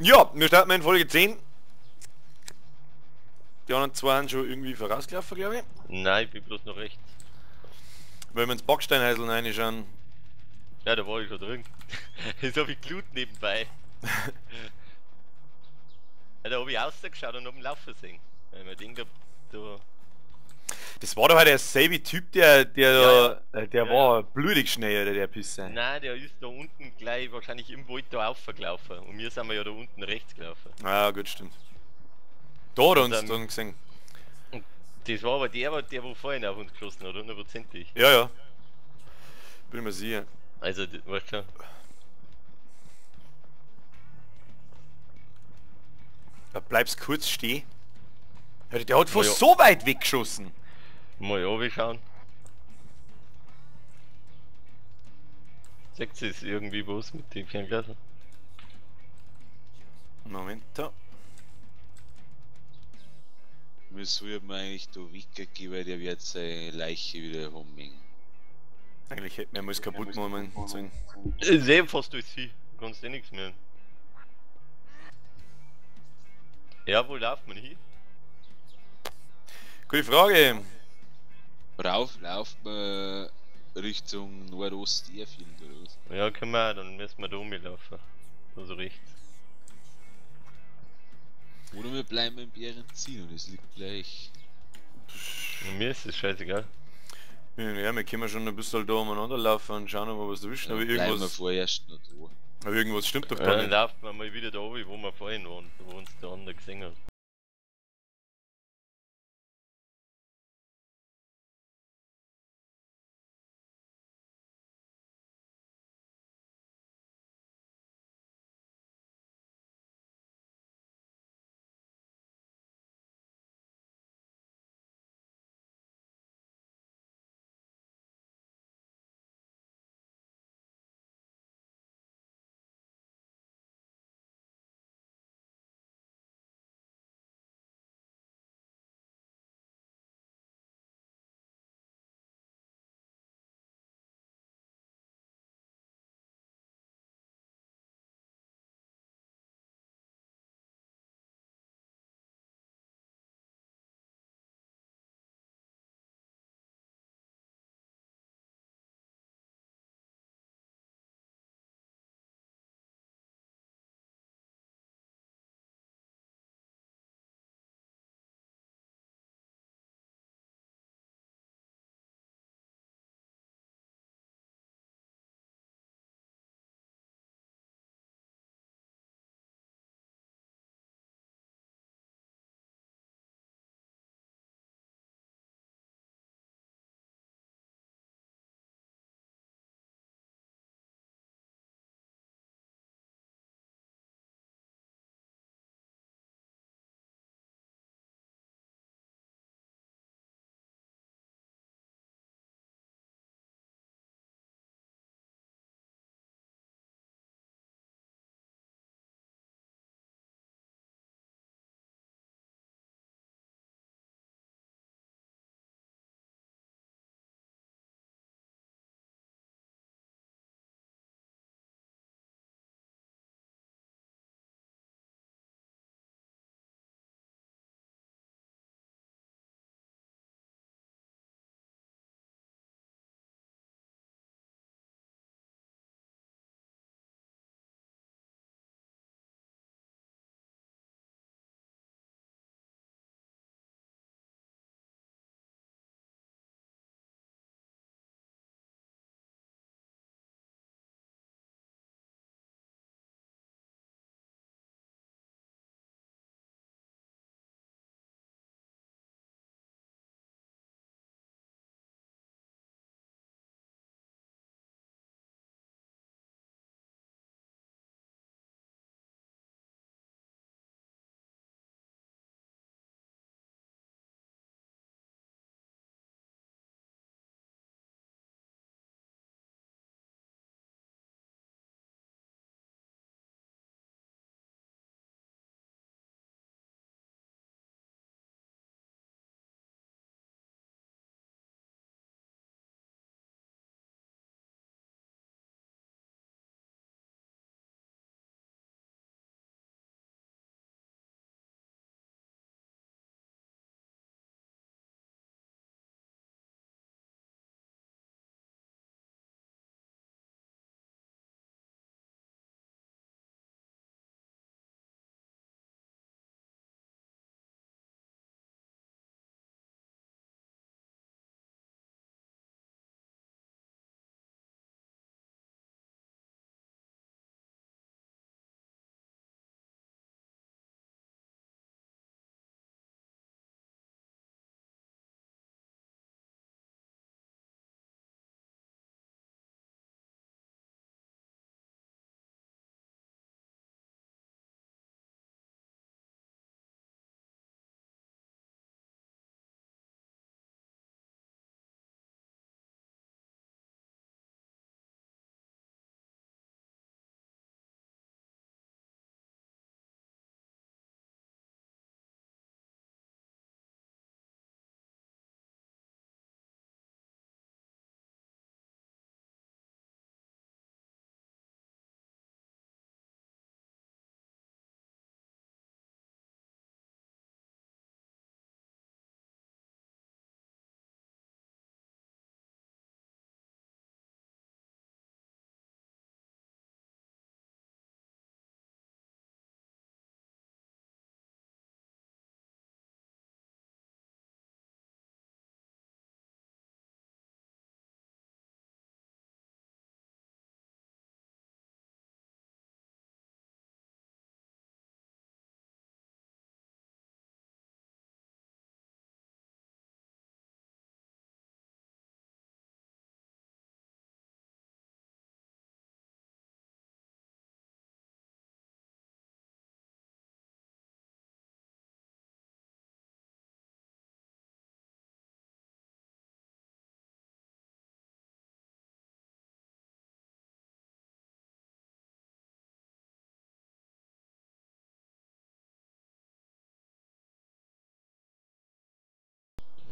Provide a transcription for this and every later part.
Ja, wir starten in Folge 10. Die anderen zwei sind schon irgendwie vorausgelaufen, glaube ich. Nein, ich bin bloß noch rechts. Weil wir ins Backsteinhäusl reinschauen. Ja, da war ich schon drin. Jetzt hab ich Glut nebenbei. Ja, da hab ich rausgeschaut und hab ihn laufen sehen. Weil ich mir denk, da... Das war doch halt derselbe Typ, der Ja, da, ja. der Ja, war ja. blutig schnell, oder der Pisser. Nein, der ist da unten gleich wahrscheinlich im Wald da raufgelaufen. Und wir sind ja da unten rechts gelaufen. Ah, gut, stimmt. Da hat er uns Und dann dann gesehen. Und das war aber der, wo vorhin auf uns geschossen hat, hundertprozentig. Ja, ja. Bin mir sicher. Also, das, weißt du schon. Da bleibst kurz stehen. Alter, der hat von Ja. so weit weggeschossen. Mal runterschauen. Seht ihr es irgendwie was mit den Ferngläsern? Moment da. Wir sollten eigentlich da weggehen, weil der wird seine Leiche wieder haben. Eigentlich hätten wir mal kaputt machen sollen. Ich seh fast durch sie. Du kannst eh nichts mehr. Ja, wo läuft man hin? Gute Frage. Rauf lauft man Richtung Nordost Airfield oder was? Ja, können wir auch, dann müssen wir da rumlaufen. Also rechts. Oder wir bleiben im Bärenzin und es liegt gleich. Und mir ist es scheißegal. Ja, wir können schon ein bisschen da umeinander laufen und schauen, ob wir was erwischen. Ja, aber bleiben wir irgendwas, vorerst noch da. aber irgendwas stimmt doch Ja, da dann nicht. laufen wir mal wieder da runter, wo wir vorhin waren, wo uns der andere gesehen hat.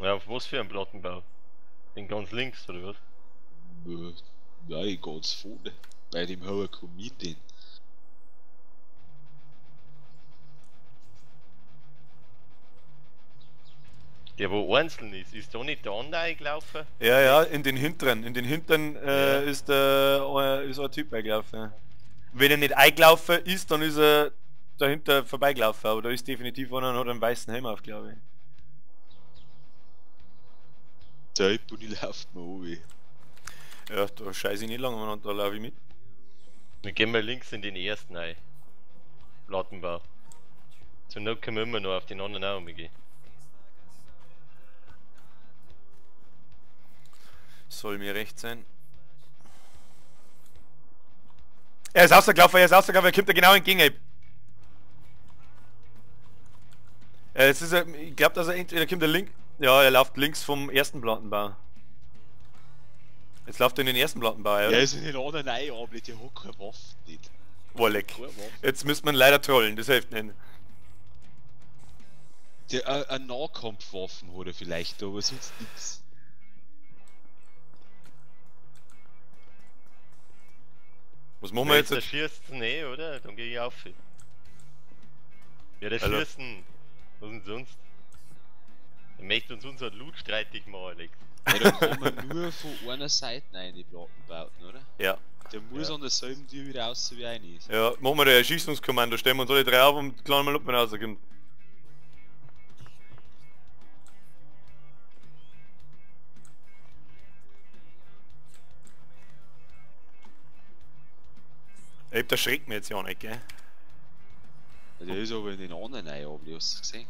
Ja, auf was für einen Plattenbau? Den ganz links, oder was? Nein, ganz vorne. Bei dem habe ich keinen den. Der wo einzeln ist, ist da nicht der andere gelaufen? Ja, ja, in den hinteren. In den hinteren Ja. ist ist ein Typ eingelaufen. Ja. Wenn er nicht eingelaufen ist, dann ist er dahinter vorbeigelaufen, aber da ist definitiv einer und hat einen weißen Helm auf, glaube ich. Der Pony läuft mir runter. Ja, da scheiße ich nicht lange umeinander, da laufe ich mit. Dann gehen wir links in den ersten rein. Plattenbau. Zur Not können wir immer noch auf den anderen auch umgehen. Soll mir recht sein. Er ist rausgelaufen, er ist rausgelaufen, er kommt da genau entgegen. Ey. Es ist, ich glaub, dass er entweder kommt er link, ja, er läuft links vom ersten Plattenbau. Jetzt läuft er in den ersten Plattenbau, oder? Ja, ist in den anderen rein, aber der hat keine Waffe nicht. Wolleck. Keine Waffe. Jetzt müsste man leider trollen, das hilft nicht. Der, eine Nahkampfwaffen hat er vielleicht, aber sonst nix. Was machen wir jetzt? Der schießt eh, oder? Dann geh ich auf. Ja, der Hallo. schießt. Was denn sonst? Er möchte uns unseren Loot streitig machen, Alex. Ja, da kann man nur von einer Seite rein die Plattenbauten, oder? Ja. Der muss Ja. an derselben Tür wieder raus, wie einer ist. Ja, machen wir da ein Erschießungskommando, stellen wir uns alle drei auf und klauen mal, ob man rauskommt. Ey, der schreckt mir jetzt ja nicht, gell? Ja, der ist aber in den anderen rein, aber hast du gesehen?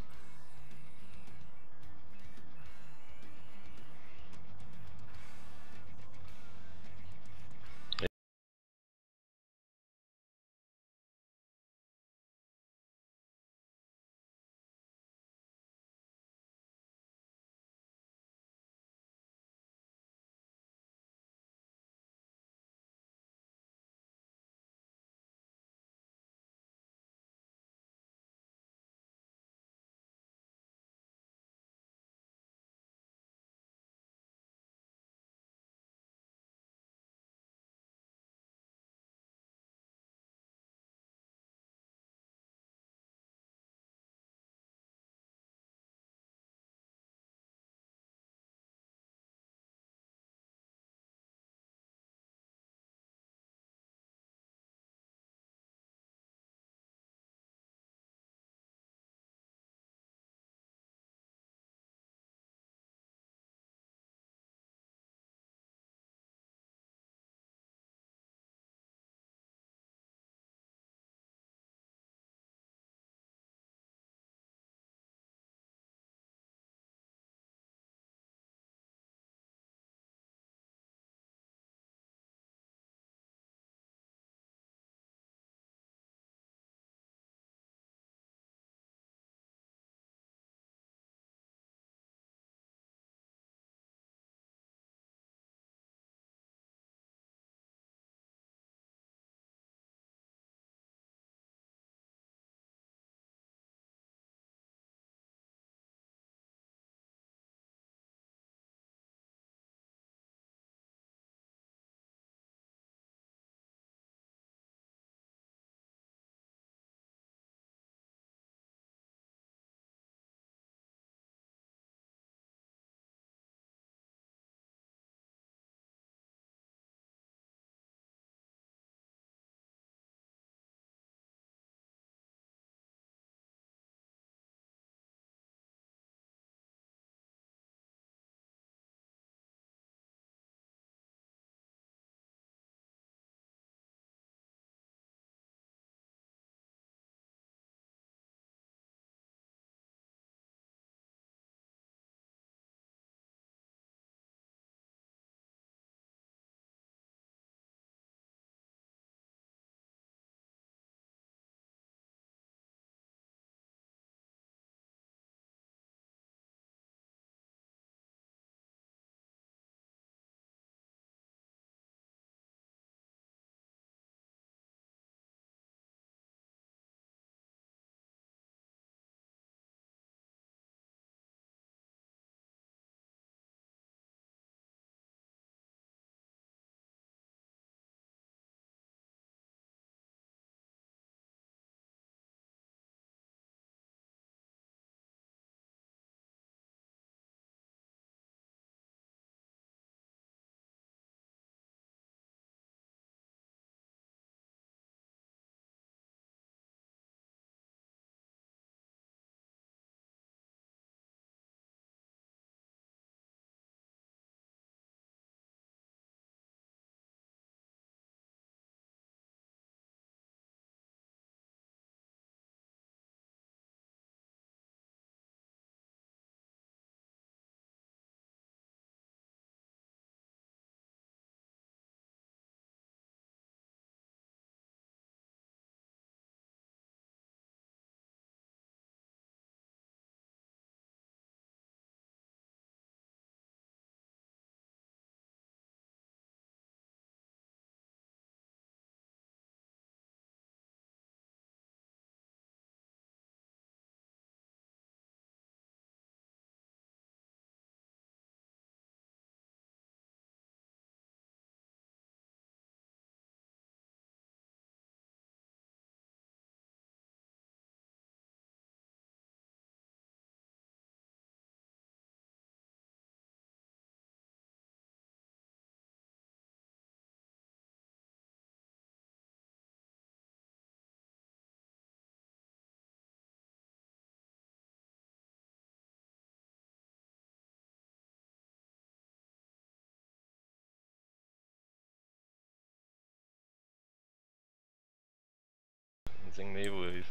sehen wir eh, wo er ist.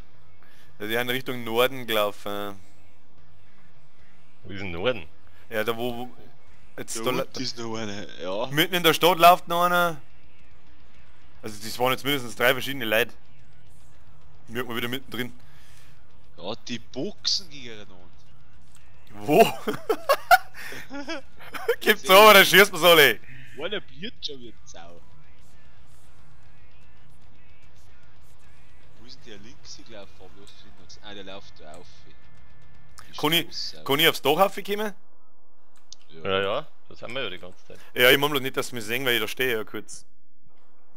Ja, die sind Richtung Norden gelaufen. Wo ist denn Norden? Ja, da wo jetzt Da da, unten ist noch einer, ja. mitten in der Stadt läuft noch einer. Also das waren jetzt mindestens 3 verschiedene Leute. Merkt man wieder mittendrin. Ja, die Boxen gegeneinander. Wo? Gibt's aber, da schießt man alle. Einer bliert schon wie Sau. Wo ist denn der links gelaufen? Aber hast du ihn noch gesehen? Ah, der läuft da auf. Die Straße Kann ich aufs Dach raufkommen? Ja. Ja, ja, das haben wir ja die ganze Zeit. Ja, ich meine bloß nicht, dass sie mich sehen, weil ich da stehe ja kurz.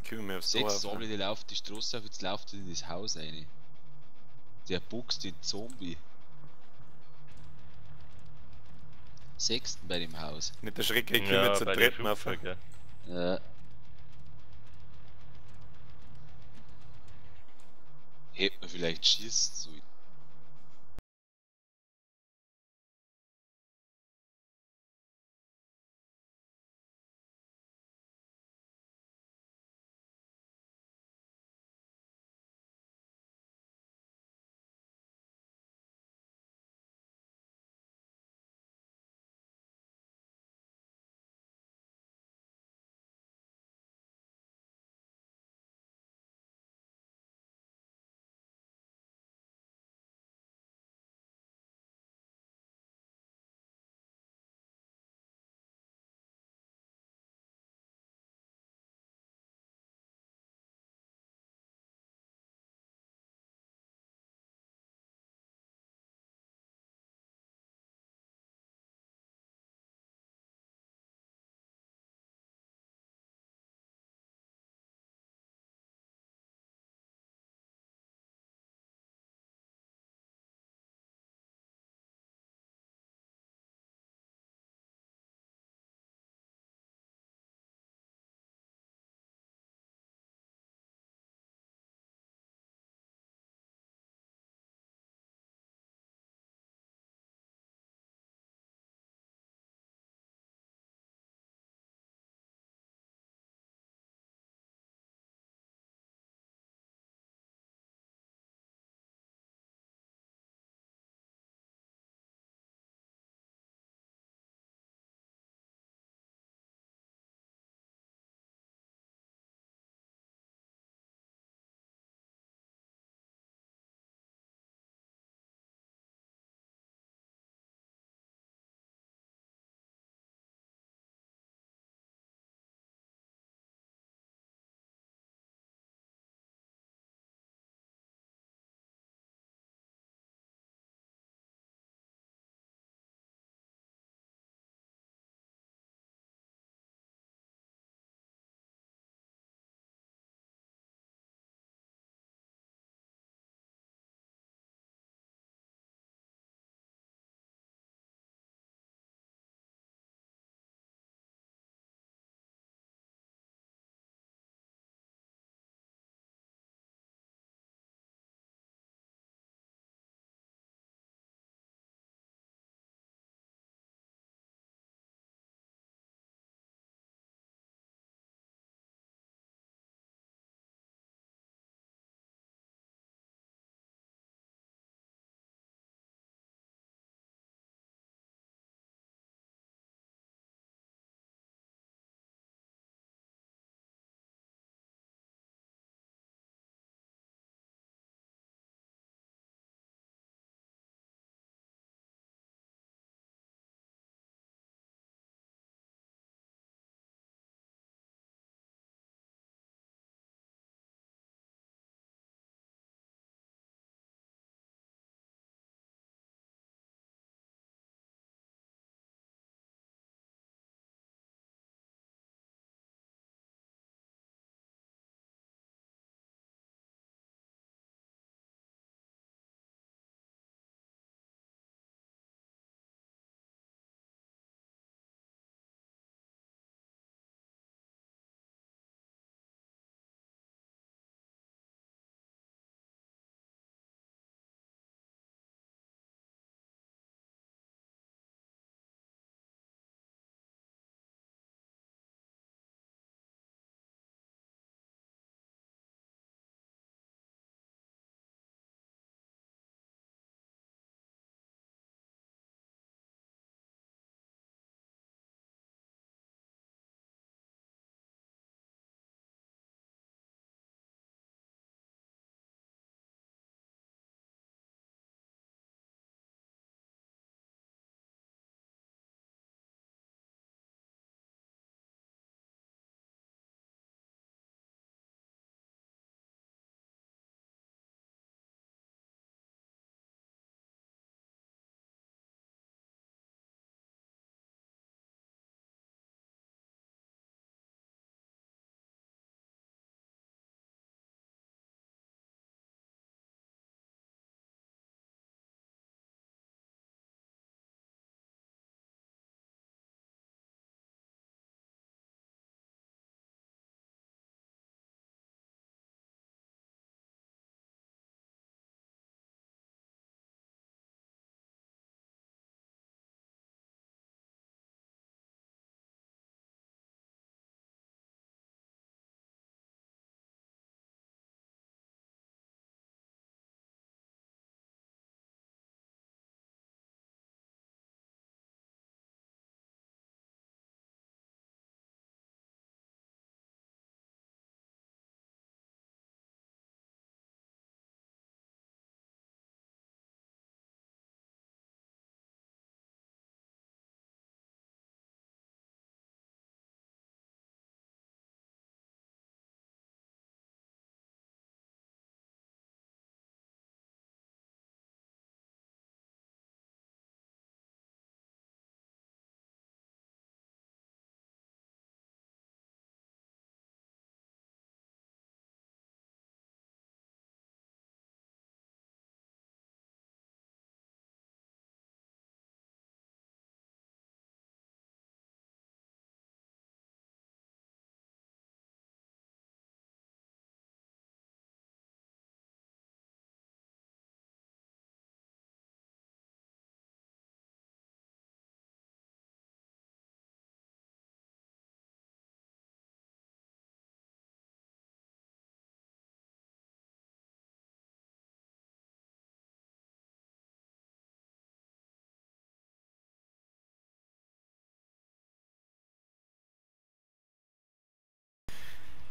Können wir aufs Dach Sechs rauf. Sammler, der läuft die Straße auf, jetzt läuft er in das Haus rein. Der boxt den Zombie. Sechsten bei dem Haus. Nicht der Schreck, ich komme Ja, jetzt bei zur den Treppen rauf. Flugzeug, ja. Ja. Hätte man vielleicht schießen sollen.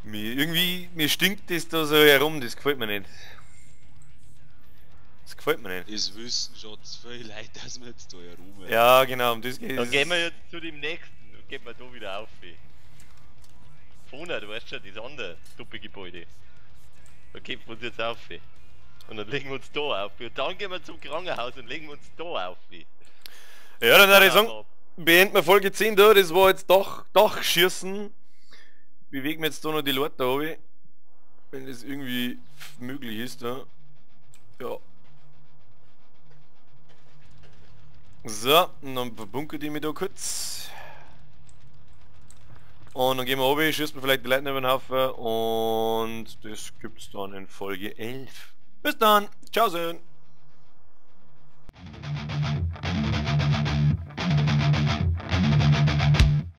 Mir stinkt das da so herum, das gefällt mir nicht. Das gefällt mir nicht. Es wissen schon zu viele Leute, dass wir jetzt da herum. Ja, genau, um das geht Dann gehen wir jetzt zu dem nächsten und gehen wir da wieder auf. Vorne, du weißt schon, das andere Gebäude. Da geben wir uns jetzt auf. Und dann legen wir uns da auf. Und dann gehen wir zum Krankenhaus und legen wir uns da auf. Ja, dann würde ich sagen, beenden wir Folge 10 da. Das war jetzt doch Schießen. Bewegen wir jetzt da noch die Leute da runter. Wenn das irgendwie möglich ist, da. Ja. So, und dann verbunkert ich mich da kurz. Und dann gehen wir runter, schießen wir vielleicht die Leute über den Haufen. Und das gibt's dann in Folge 11. Bis dann. Ciao, Söhn.